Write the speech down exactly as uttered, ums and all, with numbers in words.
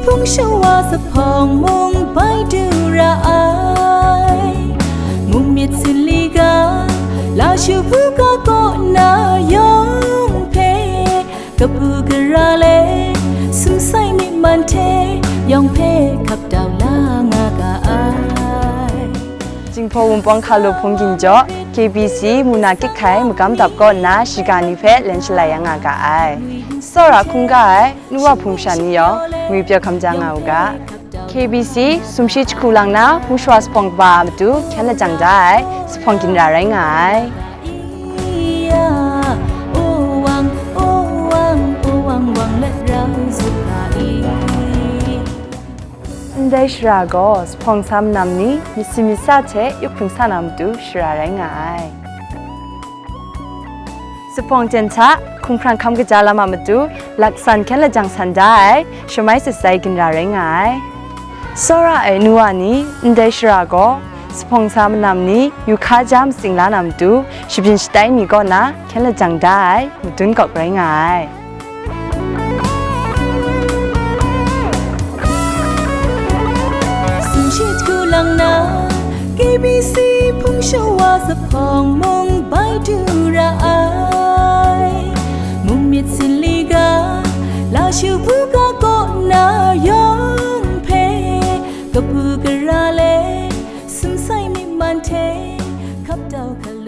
Hpung shawa zuphpawng mung bai du ra ai, mung myit sali ga, lashu buga kaw na yawng hpe, kabu gara le, sumsai myit man hte, yawng hpe hkap dau la nga ga ai. Jinghpaw Wunpawng Hkalu Hpung Ginjaw, K B C Muna Kit Hkai magam dap kaw nna shiga ni hpe len shalai ya nga ga ai. Tsawra hkungga ai, nu wa hpung shan ni yawng, ngwi pyaw hkam ja nga u ga. K B C, sumshi jahku lang na, hpung shawa zuphpawng kaba a matu, hkyen lajang da ai, zuphpawng ginra rai nga ai. Ndai shara gaw, zuphpawng sa manam ni, myit si myit sa hte, yup hkrung sa na matu, shara rai nga ai. Zuphpawng ten hta, hkumhkrang hkam kaja lam a matu, laksan hkyen lajang san da ai, shamai satsai ginra rai nga ai. Tsawra ai nu wa ni, ndai shara gaw, zuphpawng sa manam ni, yu hkaja matsing la na matu, shabyin shatai ni kaw na, hkyen lajang da ai, madun kawk rai nga ai. Sumshi jahku lang na, K B C hpung shawa zuphpawng mung bai du ra ai. Mung myit sali ga, lashu buga kaw na yawng hpe, kabu gara le, sumsai myit man hte, hkap dau hkal